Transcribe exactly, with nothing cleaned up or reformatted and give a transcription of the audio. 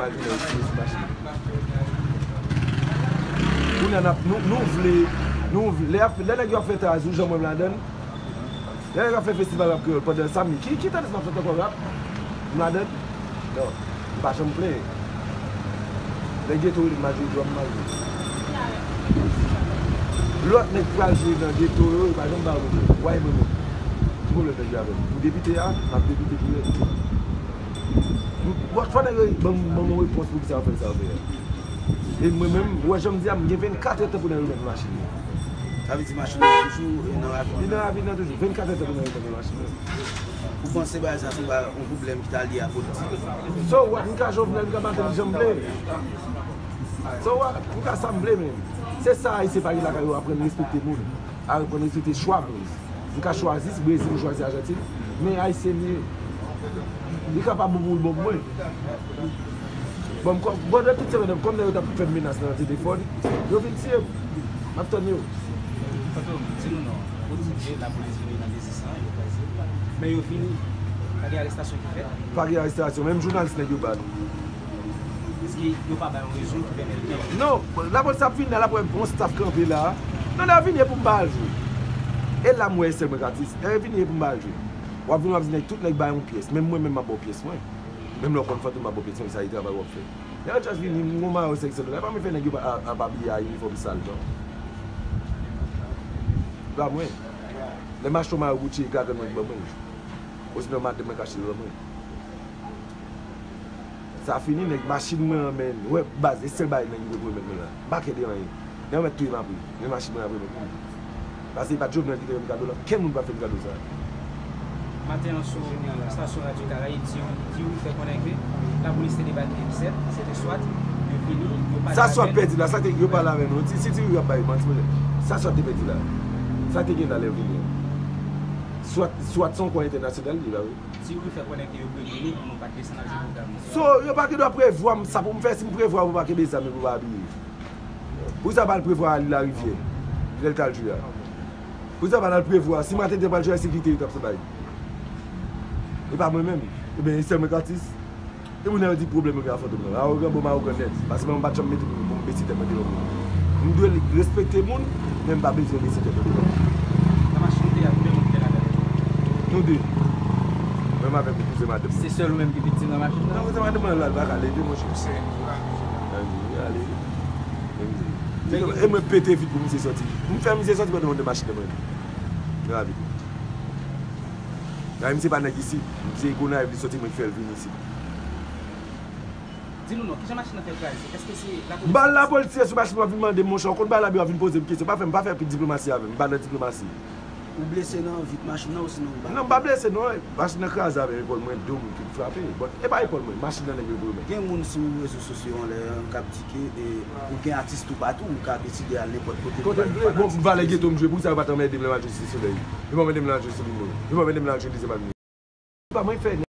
Al vin nan isi sou machin. Kounye a n ap, nou, nou vle, nou vle, lè, lè nèg yo ap fè traz, ou janm wè m ladan l? Lè nèg yo ap fè festival rap kreyòl pandan samdi, ki, ki tandans m ap fè ankò rap? M ladan l? Non, m pa janm plenyen. Lè geto rele m, m a jwe dwa, m a jwe. Lòt nèg pral jwe nan geto yo, yo pa janm ba yo pwoblèm. Why mwen menm? Ki pwoblèm nèg yo avè m? Pou depite a, m ap depite pi rèd. Bon, fò nèg yo ban m, ban m yon repons pou kisa yo fè sa yo fè a. E mwen menm, ou wè jan m di a, m gen vennkat èdtan pou nèg yo remèt mwen machin nan. Sa vle di machin nan toujou e nan ravin nan? Li nan ravin nan toujou. Vennkat èdtan pou nèg yo remèt mwen machin nan. Ou panse bagay sa se yon ba-, yon pwoblèm ki ta lye a politik? So what? M ka Jovenel, m ka Martelly, jan m vle. So what? M ka sa m vle menm. Se sa Ayisyen pa gen lakay yo, aprann respekte moun. Aprann respekte chwa moun. M ka chwazi si Brezil, m chwazi Ajantin. Men Ayisyen m ye. Li kapab bon pou l, bon pou mwen. Bon, m kò-, pandan tout semèn nan, kòm nèg yo t ap fè m menas nan telefòn, yo vin tiye m. M ap tann yo. Fantom, di nou non. Ou di ke lapolis vini nan dezis lan, yo kraze l. Men yo vini, pa gen arestasyon ki fèt. Pa gen arestasyon, menm jounalis nèg yo bat. Èske yo pa bay yon rezon ki pèmèt ke... Non, lapolis ap vini la, l ap wè yon staf kanpe la. Non, lè yo vini, e pou m ba yo jwe. E la m wè e sèl mwen k atis. Lè yo vini, e pou m ba yo jwe. W ap vini, w ap di nèg, tout nèg bay yon pyès. Menm mwen, menm m ap ba w pyès mwen. Menm lè w konn Fantom m ap ba w pyès mwen, sa e travay w ap fè. Lè yo just vini, m gon mayo senk san dola. E pa mwen fè nèg yo pa, ap abiye a inifòm sal, non. Ba mwen. Lè m achte yon mayo Gucci, e gagòt mwen ki ban mwen l. Osinon madanm mwen k achte l ban mwen. Sa fini, nèg, machin mwen an, men, wè, baz, e sèl bagay nèg yo te pou remèt mwen la. M pa kè de anyen. Nèg yo mèt touye m apre, men machin mwen ap remèt mwen. Paske e pa t Jovenel ki te fè m kado la, kenn moun pa fè m kado sa. Maten an sou estasyon Radyo Karayib, Ti Wi fè konnen ke lapolis te debake sèt, se te swat, yo vini, yo pale avè nou. Sa swat pèdi la, sa te, yo pale avè nou. Si, si Ti Wi ap bay manti, men sa swat te pèdi la. Sa te gen la lè yo vini an. Swat, swat se yon kò entènasyonal li la, wi. Ti Wi fè konnen ke yo preveni pou nou pa t desann al jwe pwogram nan. So, yo pa gen dwa prevwa m sa pou m fè, si m prevwa pou pa kenbe zam epi pou pa abiye. Poukisa yo pa al prevwa al Larivyè lè l t al jwe a? Poukisa yo pa al prevwa, si maten te pral jwe a, se kite yo t ap bay? E pa mwen menm. Ebyen, e sèl mwen k atis. E moun nan yo di pwoblèm yo gen a Fantom nan. Awogan, bon, m awogan nèt. Paske mwen pa t janm mete pou, pou m bese tèt mwen devan moun. M dwe respekte moun, men m pa bezwen bese tèt mwen devan moun. Nan machin ou te a, konbyen moun ki te ladan l? Nou de. Mwen avèk yon kouzen madanm mwen. Se sèl ou menm ki viktim nan machin nan? Non, kouzen madanm mwen la, l pa ka leve, monchè. Li ale. E mwen pete vit pou misye sòti. M fè misye sòti pandan mwen nan machin nan mwen. Nan lavi. Nan misye pa nèg isit. Misye Gonayiv li sòti, mwen ki fè l vin isit. Di nou non, kijan machin nan fè kraze? Èske se lapolis? M pa lapolis, se sou machin nan w ap vin mande m, monchè, w konn bagay la, w ap vin poze m kesyon. Pa fè m, pa fè diplomasi avè m, m pa nan diplomasi. Ou blese nan vit machin nan, osinon ou ba? Non, m pa blese non, machin nan kraze avèk epòl mwen, do m tout frape. Bon, e pa epòl mwen, machin nan nèg yo remèt. Gen moun sou rezo sosyo anlè an k ap di ke, e, ou gen atis toupatou, ou ka deside al nenpòt kote. Kote m vle, bon, m valè geto m jwe, poukisa yo pa t anmède m lè m al jwe Site Solèy? Yo pa anmède m lè m al jwe Solino. Yo pa anmède m lè m al jwe Dezèm Avni. Pa mwen fè